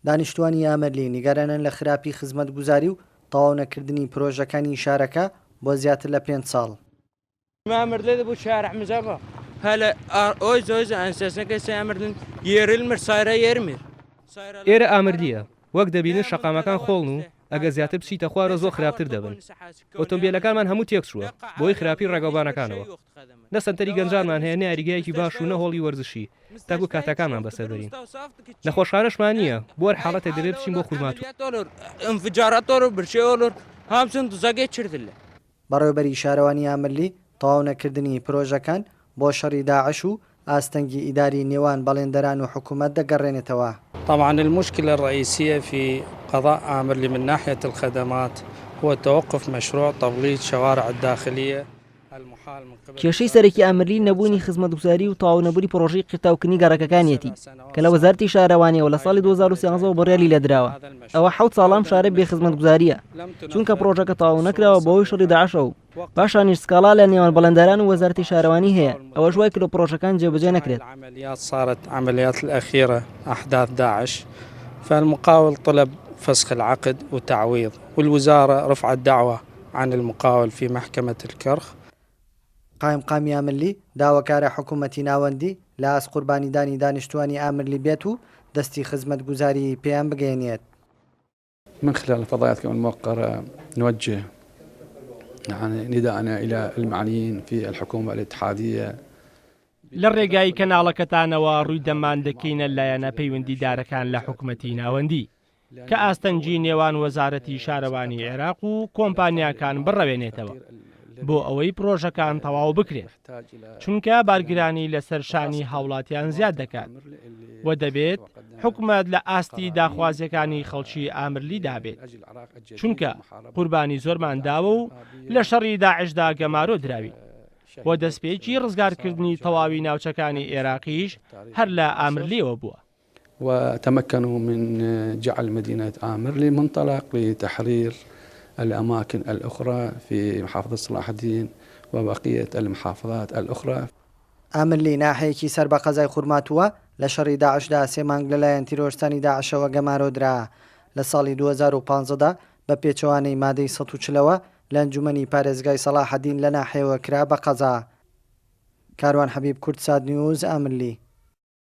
دانیشتووانی ئامرلی نیگەرانن لە خراپی خزمەتگوزاری و تەواونەکردنی پرۆژەکانی شارەکە بۆ زیاتر لە پێنج ساڵ. ئێرە ئامرلییە، وەک دەبینن شەقامەکان خۆڵن و ئەگەر زیاتر بچیتە خوارەوە زۆر خراپتر دەبن. ئۆتۆمبێلەکانمان هەموو تێکچووە بەهۆی خراپی ڕێگاوبانەکانەوە. نە سەنتەری گەنجانمان هەیە، نە یاریگایەکی باش و نە هۆڵی وەرزشی تاکو کاتەکانمان بەسەر بەرین. نەخۆشخانەشمان نییە، بۆ هەر حاڵەتێک دەبێت بچین بۆ خورماتوو. بەڕێوەبەری شارەوانی ئامرلی تەواونەکردنی پرۆژەکان بۆ شەڕی داعش و ئاستەنگی ئیداری نێوان بەڵێندەران و حکومەت دەگەڕێنێتەوە. طبعا المشکلە الرئیسیە فی قضاء ئامرلی من ناحیە الخدمات هو توقف مشروع تبلیط شوارع الداخلیە المحال من قبل کێشەی سەرەکی ئامرلی نەبوونی خزمەتگوزاری و تەواو نەبوونی پڕۆژەی قیرتاوکردنی گەڕەکەکانیەتی کە لە وەزارەتی شارەوانیەوە لە ساڵی 2013 ەوە بڕیاری لێدراوە ئەوە حەوت ساڵە ئەم شارە بێ خزمەتگوزاریە چونکە پڕۆژەکە تەواو نەکراوە بەهۆی شەڕی داعشەوە و پاشانیش سکاڵا لە نێوان بەڵێنداران و وەزارەتی شارەوانی هەیە، ئەوەش وای کردووە پڕۆژەکان جێبەجێ نەکرێت. العمليات صارت عمليات الأخيرة أحداث داعش فالمقاول طلب فسخ العقد وتعويض والوزارة رفعت دعوى عن المقاول في محكمة الكرخ. قایمقامی ئامرلی داواکارە حکومەتی ناوەندی لە ئاست قوربانیدانی دانیشتووانی ئامرلی بێت و دەستی خزمەتگوزاری پێیان بگەیەنێت. من خلال فضائياتكم الموقرة نوجه يعني نداءنا إلى المعنيين في الحكومة الاتحادية. لە ڕێگای کەناڵەکەتانەوە ڕووی دەممان دەکەینە لایەنە پەیوەندیدارەکان لە حکومەتی ناوەندی کە ئاستەنگی نێوان وەزارەتی شارەوانی عێراق و کۆمپانیاکان بڕەوێنێتەوە بۆ ئەوەی پرۆژەکان تەواو بکرێن چونکە بارگرانی لەسەر شانی هاوڵاتیان زیاد دەکات و دەبێت حکومەت لە ئاستی داخوازیەکانی خەڵکی ئامرلیدا بێت چونکە قوربانی زۆرمان داوە و لە شەڕی داعشدا گەمارۆ دراوین و دەستپێکی ڕزگارکردنی تەواوی ناوچەکانی ئێراقیش هەر لە ئامرلیەوە بووە. وتمكنوا من جعل مدينة آمرلي منطلق لتحرير الأماكن الأخرى في محافظة صلاح الدين وبقية المحافظات الأخرى. ئامرلی ناحیەیەکی سەر بە قەزای خورماتووە، لە شەڕی داعشدا سێ مانگ لەلایەن تیرۆرستانی داعشەوە گەمارۆ درا. لە ساڵی 2015 دا بە پێچەوانەی مادەی 140 ەوە لە ئەنجومەنی پارێزگای سەڵاحەدین لە ناحیەوە کرا بە قەزا. کاروان حەبیب، کوردسات نیوز، ئامرلی.